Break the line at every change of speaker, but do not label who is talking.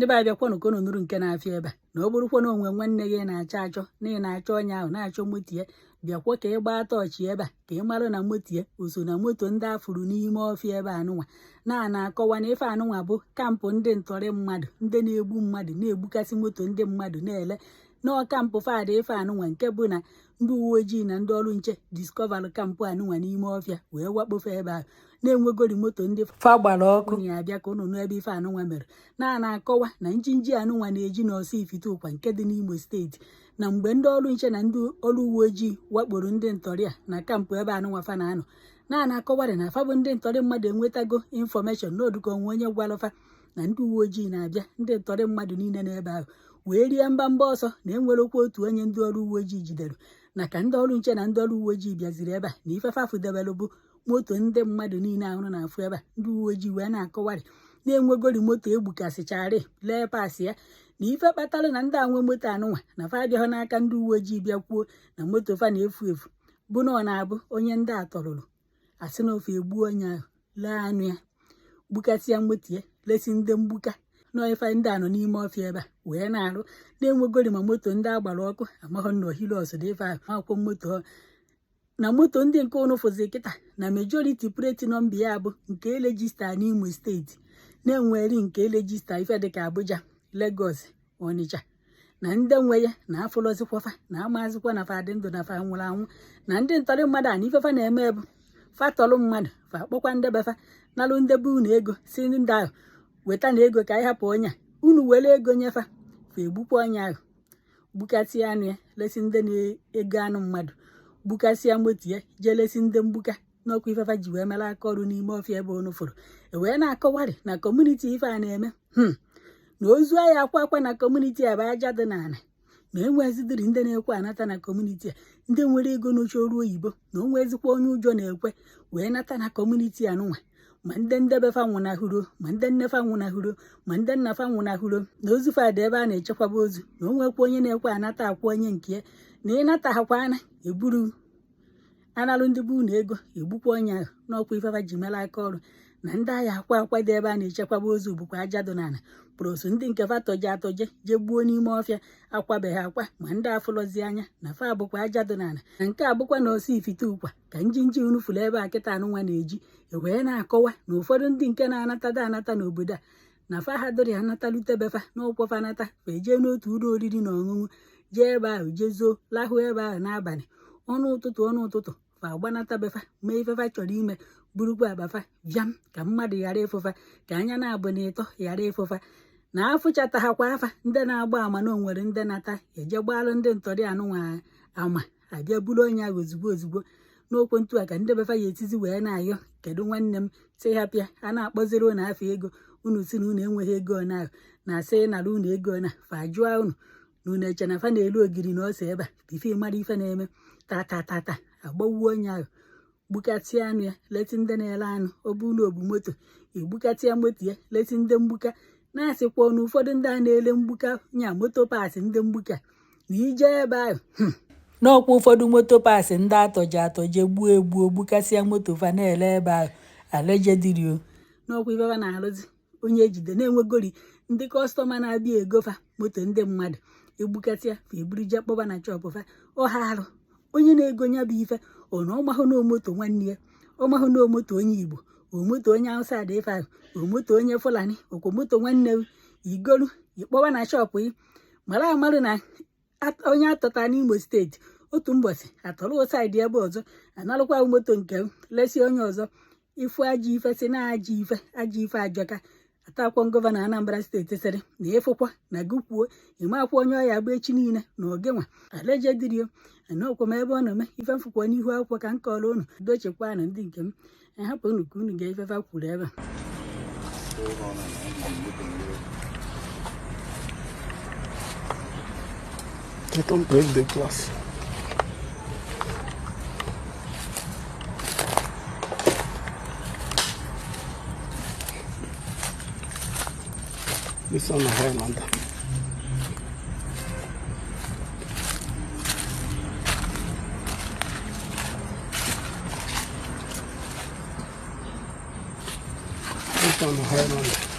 Ndị be abịakwanụ ka unu nụrụ nke na-afịa ebe a, na ọ bụrụkwa na onwe nwanne gị na-achọ achọ na ị na-achọ onye ahụ na-achọ moto ya, bịakwa ka ị gbaa tọọchị ebe a ka ị mara na moto ya o so na moto ndị afụrụ n'ime ọfịa ebe anụnwa. Na-akọwa na ife anụnwa bụ kampụ ndị ntọrị mmadụ, ndị na-egbu mmadụ, na-egbukasị moto ndị mmadụ na-ele nọọ kampụ fadị ife anụnwa, nke bụ na ndị uwe ojii na ndị ọrụ nche discover kampụ anụnwa n'ime ọfịa wee wakpofe ebe ahụ na-enwegori moto ndị fa gbara ọkụ. Ya abịa ka unu nụ ebe ife anụnwa mere. Na-akọwa na njinji anụnwa na-eji n'ọsọ Ifite Ụkwa nke dị n'Imo steeti, na mgbe ndị ọrụ nche na ndị ọrụ uwe ojii wakporo ndị ntọrị a na kampụ ebe anụnwa fa na-anọ, na-akọwarị na fa bụ ndị ntọrị mmadụ enwetago information n'oduka onwe onye gwalụfa na ndị uwe ojii na-abịa, ndị ntọrị mmadụ niile n'ebe ahụ wee rie mbamba ọsọ, na enwerekwa otu onye ndị ọrụ uwe ojii jidere, na ka ndị ọrụ nche na ndị ọrụ uwe ojii bịaziri ebe a na ife fafụdebelụ bụ moto ndị mmadụ niile ahụrụ na-afụ ebe a. Ndị uwe ojii wee na-akọwarị na-enwegori moto egbukasịcharị lee paasị ya, na ife kpatara na ndị anwe moto anụnwa na fa abịaghị n'aka ndị uwe ojii bịa kwuo na moto fa na-efu efu bụ na ọ na-abụ onye ndị a tọrụrụ asị na ofe egbuo onye ahụ, lee anụ ya, gbukasịa moto ya, lesi ndị mgbuka nọọ ife ndị a nọ n'ime ọfịa ebe a wee na-arụ, na-enwegori ma moto ndị a gbara ọkụ amaghọ na Hilux dị ife ahụ akwụkwọ moto na moto ndị nke ụnụ fụzi kịta na majority plate number ya bụ nke e register n'Imo steeti, na-enweri nke e register ife dịka Abuja, Lagos, Onitsha, na ndị nwe ya na afụlọzikwafa na amazikwa na fa dị ndụ na fa nwụrụ anwụ, na ndị ntọrị mmadụ a na ifefa na-eme bụ fa tọrọ mmadụ fa akpọkwa ndebefa nalụ ndebe unu ego si ndị ahụ weta na ego ka anyị hapụ onye a, unu were ego nyefa fa egbukwa onye ahụ, gbukasịa anụ ya, lesi ndị na-ego anụ mmadụ, gbukasịa moto ya, jee lesi ndị mgbuka n'ọkwa ifefa ji wee mere aka ọrụ n'ime ọfịa ebe unu fụrụ. E wee na-akọwarị na community ife a na-eme na ozu anyị akwa akwa na community a bụ aja dị n'ala, na enwezidiri ndị na-ekwe anata na community a, ndị nwere ego n'oche ọrụ oyibo, na onwezikwa onye ụjọ na-ekwe wee nata na community anụnwa, ma ndị ndebefa nwụnahụrụ, ma ndị nnefa nwụnahụrụ, ma ndị nnafa nwụnahụrụ, na ozu fa dị ebe a na-echekwaba ozu, na onwekwa onye na-ekwe anata akwa onye nke ya, na ịnataghakwa ana eburu analụ ndị bụ unu ego egbukwa onye ahụ n'ọkwa ifefa ji mere aka ọrụ, na ndị agha akwa akwa dị ebe a na-echekwaba ozu bụkwa aja dị n'ala, pụrụsụ ndị nke fa tọje atọje jee gbuo n'ime ọfịa akwabeghị akwa, ma ndị afụlọzi anya na fa bụkwa aja dị n'ala. Na nke a bụkwa na ọsọ Ifite Ụkwa ka njinji unu fụrụ ebe a kịta anụnwa na-eji ewee na-akọwa na ụfọdụ ndị nke na-anatada anata n'obodo a na fa ha dịrị anatalutebefa n'ụkwụ fa nata fa ejee n'otu ụlọ oriri na ọṅụṅụ jee ebe ahụ jezuo lahụ ebe ahụ n'abalị, ọnụ ụtụtụ fa agbanatabefa mee ifefa chọrọ ime, burukwa akpafa bịam ka mmadụ ghara ịfụfa, ka anya na-abụ na ịtọ ghara ịfụfa, na afụchataghakwa afa ndị na-agba ama na onwere ndị nata eje gbalụ ndị ntọrị anụnwa ama abịa buru onye ahụ ozugbo ozugbo n'okwu ntu a ka ndị befa ya etizi wee na-ayọ kedu nwanne m si hapịa a na-akpọziri unu afọ ego unu si na unu enweghị ego na na asị nara unu ego na fa jụọ unu na unu eche na fa na-elu ogiri na ose ebe a ife mara ife na-eme tatatata agbawuo onye ahụ, gbukatịa anụ ya, leti ndị na-ele anụ, ọ bụ na obu moto egbukatịa moto ya, leti ndị mgbuka, na-asịkwa na ụfọdụ ndị a na-ele mgbuka nya moto paasị ndị mgbuka na ije ebe ahụ n'ọkwa ụfọdụ moto paasị ndị atọje atọje gbuo egbuo gbukasịa moto fa na-ele ebe ahụ alejedịrio n'ọkwa ifefa na-arụzi onye ejide na-enwegori ndị customer na-abịa egofa moto ndị mmadụ egbukasịa fa eburu je kpọba na shop fa ọha arụ onye na-ego nya bụ ife ọ na ọmahụ na moto nwanne ya, ọmahụ na moto onye Igbo, omoto onye Hausa dị ife ahụ, omoto onye Fulani, okwo moto nwanne igolu ịkpọba na shop ị mara amarụ na onye atọta n'Imo steeti otu mbọsị atọrọ side ebe ọzọ analụkwa moto nke lesi onye ọzọ ifu ajọ ife si na ajọ ife ajọ ife ajọka. Atakwa gọvanọ Anambra steeti sịrị na ịfụkwa na gụkwuo ịmakwa onye ọya bụ echi niile na ogenwa alejedịrio anọkwa m ebe ọ nọ mee ife mfụkwa n'ihu akwụkwọ ka m kọrọ unu dochekwanụ ndị nke m ahapụ unu ka unu ga-efefa kwuru ebe a.
You don't break the glass. This one a Highlander. This one a Highlander.